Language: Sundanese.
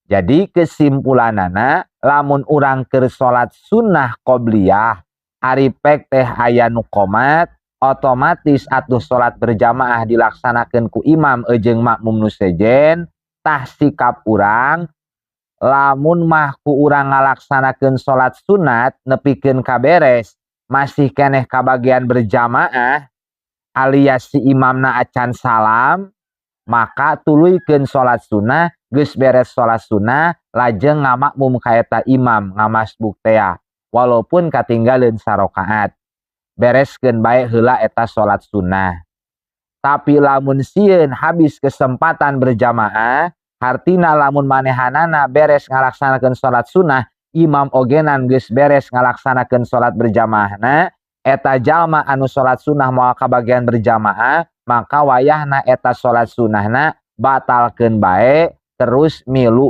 Jadi kesimpulanana, lamun urang keur salat sunnah qobliyah, ari pek teh aya nu qomat, otomatis atuh salat berjamaah dilaksanakeun ku imam jeung makmum nu sejen. Tah, sikap urang lamun mah ku urang ngalaksanakeun salat sunat nepikeun kaberes, masih keneh kabagian berjamaah alias si imamna acan salam, maka tuluykeun salat sunnah. Geus beres salat sunnah, lajeng ngamakmum ka eta imam, ngamasbuk tea. Walaupun katinggaleun sarokaat, bereskeun bae heula eta salat sunnah. Tapi lamun sieun habis kesempatan berjamaah, hartina lamun manehanana beres ngalaksanakeun salat sunnah, imam ogenan geus beres ngalaksanakeun salat berjamaahna, eta jalma anu salat sunnah moal kabagian berjamaah, maka wayahna eta salat sunnahna batalkeun bae, terus milu.